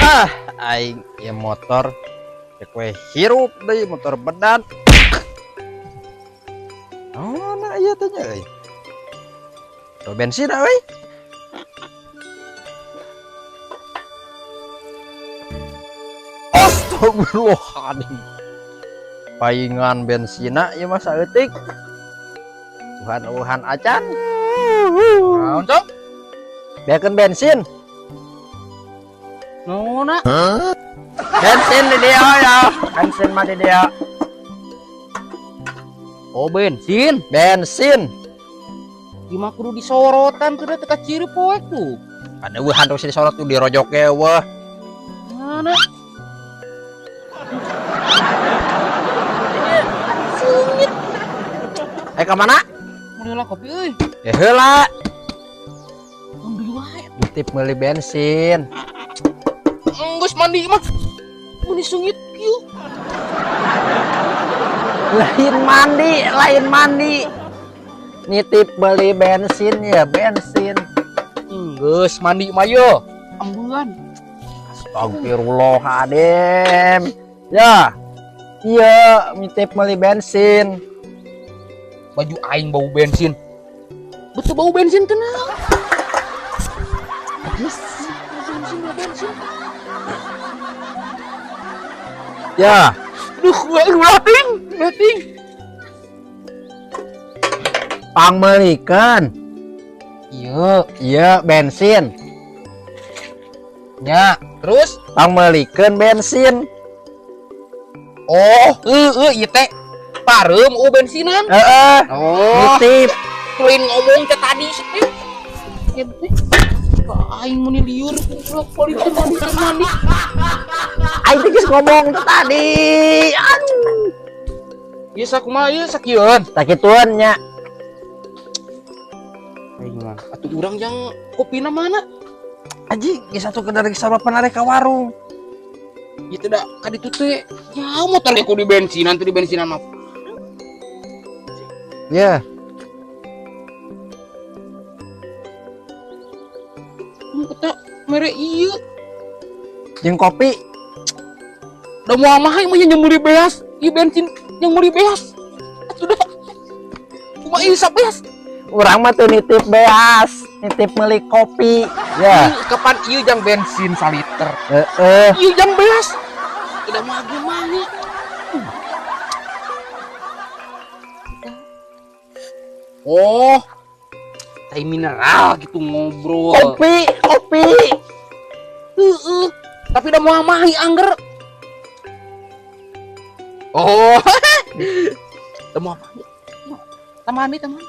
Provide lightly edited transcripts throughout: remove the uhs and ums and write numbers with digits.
Ah, aing ieu motor cek we hirup deui motor bedan. Oh, nah ieu teh nya euy. Tuh bensin euy. Astagfirullahaladzim. Paingan bensina ieu mah saeutik. Tuhan uhan acan. Naon, Cok? Beakeun bensin. Nona. Bensin di dia ya. Bensin mah di dia. Oh, bensin. Bensin. Gimana kudu disorotan tuh teka ciri poek tuh. Ada eueuhan terus disorot tuh dirojok ge weh. Mana? Sungit. Eh ka mana? Meuli lah kopi euy. Ya heula. Ambil wae. Nitip meuli bensin. Enggeus mandi mah. Meuni sungit kieu. Lain mandi, lain mandi. Nitip beli bensin ya, bensin. Enggeus mandi mah yo. Ambulan. Astagfirullahaladzim. Ya. Iya, nitip beli bensin. Baju aing bau bensin. Betul bau bensin kenal. Yes. Bensin, bau bensin. Ya. Duh, gua ulating, ulating. Pangmeulikeun. Iya, iya bensin. Ya, terus pangmeulikeun bensin. Oh, heeh, ieu teh pareum u bensinan. Heeh. Oh. Nitip. Lain ngomong teh tadi sih teh. Ya teh. Aing meuni liur goblok balik teh mandi teh mandi. Aing teh geus ngomong teh tadi. Aduh. Ieu sakumaha ieu sakieun? Sakituan nya. Aing mah atuh urang jang kopina mana? Aji, geus atuh keur sarua panarek ka warung. Ieu teh da ka ditu teh jauh motor ge kudu dibensinan teh dibensinan mah. Ya. Kita mere ieu. Jeung kopi. Da moal mah ieu mah yang meuli beas, ieu bensin yang meuli beas. Atuh da. Kumaha ieu sabeas? Urang mah teu nitip beas, nitip meuli kopi. Ya. Ieu kapan ieu jang bensin saliter? Heeh. Ieu jang beas. Tidak mah gimana? Oh, teh mineral gitu ngobrol. Kopi, kopi. Heeh. Tapi udah mau mahi angger. Oh. Udah mau mahi. Tambahan nih, tambahan.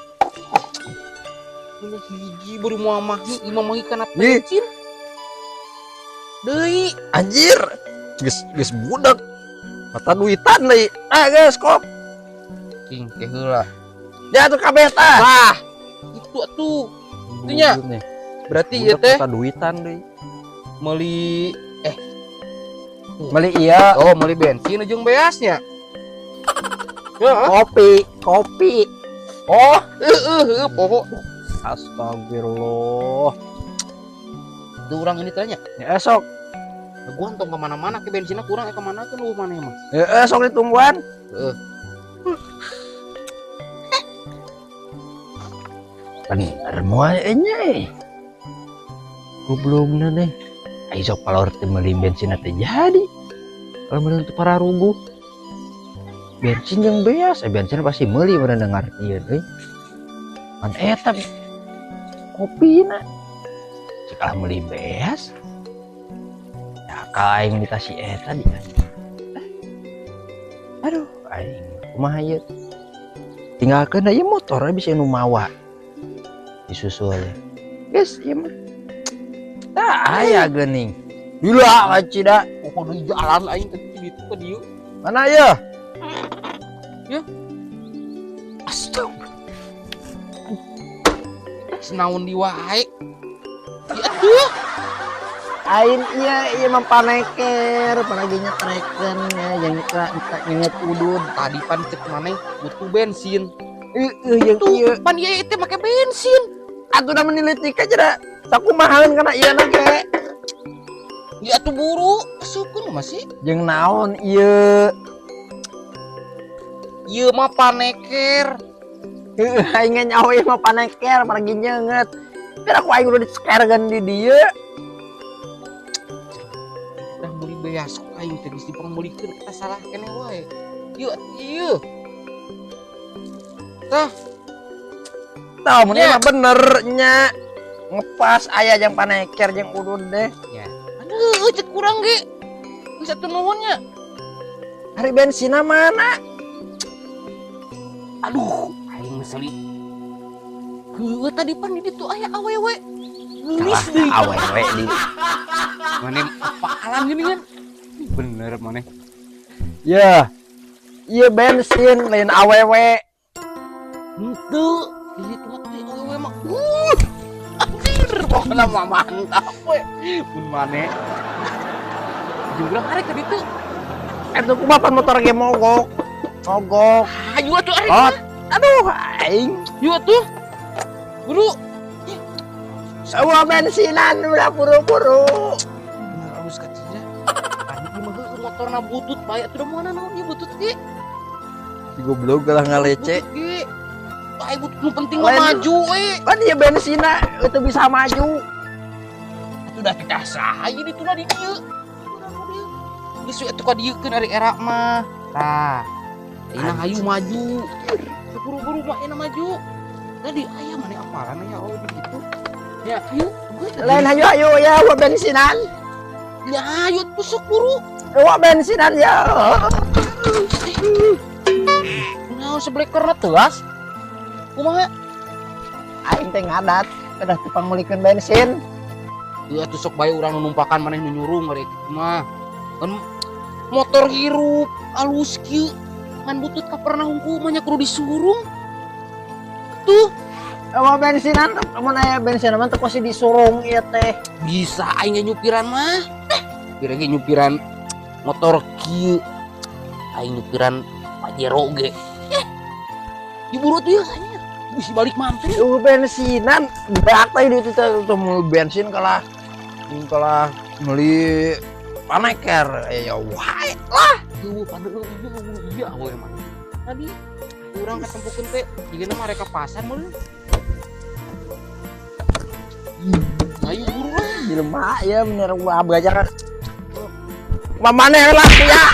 Ini hiji baru mau mahi, lima mahi kana Ih. bensin. Deui. Anjir. Geus, geus budak. Mata duitan deui. Ah, geus kop. Cing, teh heula. Ya tuh kabeh tah. Wah, itu atuh. Itunya. Nih. Berarti ieu teh mata duitan deui. Meuli Meuli iya. Oh, meuli bensin jeung beasnya. Ya. Kopi, kopi. Oh, heeh, heeh, poho. Astagfirullah. Itu orang ini tanya. Ya esok. Nah, gua entong kemana-mana ke bensinnya kurang, kemana ke lu mana emang? Ya esok ditungguan. Heeh. Bener moal nya. Goblokna deh. Ayo sok palor teh meuli bensin teh jadi. Kalau meuli teh para ruguh. Bensin yang beas, bensin pasti meuli bener ngartieun euy. Pan eta kopina. Cek ah meuli beas. Ya ka aing ditasi eta di. Aduh, aing kumaha ieu? Tinggalkeun ieu motor bisa nu mawa. Disusul. Geus ieu mah. Tah aya geuning. Gila acida. Pokoknya di jalan aing teh di ditu ka dieu. Mana ieu? Ya. Astagfirullah. Senaun di wae. Ya atuh. Aing ieu ieu mah paneker, apalagi nyetrekeun ya, yang nyetra nyenget udud. Tadi pan cek maneh butuh bensin. Heeh, jeung Tuh, ieu. pan ieu teh make bensin. Atuh da menilai tika aja da. Sakumahaeun kana ieu na ge. Ya atuh buru, asupkeun masih. Jeung naon ieu? Ieu mah paneker. Heuh, aing ge nyaho ieu mah paneker margi nyeungeut. Biar aku aing udah dicekerkeun di dieu. Dah meuli beas ku aing teh geus dipangmeulikeun eta salah keneh wae. Ieu ieu. Tah. Tah mun Nya. mah bener nya. Ngepas aya jeung paneker jeung udud deh. Aduh, cek kurang ge. Geus atuh nuhun nya. Ari bensinna mana? Aduh, aing meseli. Heueuh, tadi pan di ditu aya awewe. Geulis deui. Awewe di Maneh apalan gini kan? Bener maneh. Ya. Ieu bensin lain awewe. Henteu, di ditu mah teh awewe mah. Anjir, pokona mah mantap we. Mun maneh. Jeung urang arek ka ditu. Eta kumaha pan motor ge mogok. Mogok. Hayu atuh arek. Ot. Aduh, aing. Yuk atuh. Buru. Semua bensinan udah buru-buru. Halus kecil. Tadi mah heueuh motorna butut bae atuh, da moal naon ieu butut ge. Si goblok lah ngalece. Butut ge. Bae butut, nu penting mah Lain. Maju we. Kan ieu bensinna itu bisa maju. Atuh dah teh saha ieu ditu di dieu. Geus we atuh ka dieu keun ari era mah. Tah. Ayeuna hayu maju. Buru-buru mah enak maju. Tadi aya mana apalan ya, oh begitu. Ya, ayo. Lain hayu hayu ya wa bensinan. Ya ayo tusuk buru. Wa bensinan ya. Naon seblekerna teuas? Kumaha? Aing teh ngadat, udah tepang meulikeun bensin. Ieu atuh sok bae urang nu numpakan, maneh nu nyurung ari kitu mah. Kan motor hirup alus kieu ngan butut ka pernah hungkul mah nya kudu disurung. Tuh. Wa bensinan, mun aya bensin mah teu pasti disurung ieu teh. Bisa aing ge nyupiran mah. Eh, kira ge nyupiran motor kieu. Aing nyupiran Pajero ge. Eh. Diburu tuh ya anjir. Bisa balik mampir. Bensinan beak teh di itu teh tuh mau bensin kalah kalah beli paneker ya wae. Eueuh pada eueuh iya awe mah. Tadi urang katempukeun teh jigana mah rek ka pasar meureun. Ayo buru lah. Jelema ya bener gua belajar. Mamane lah ya.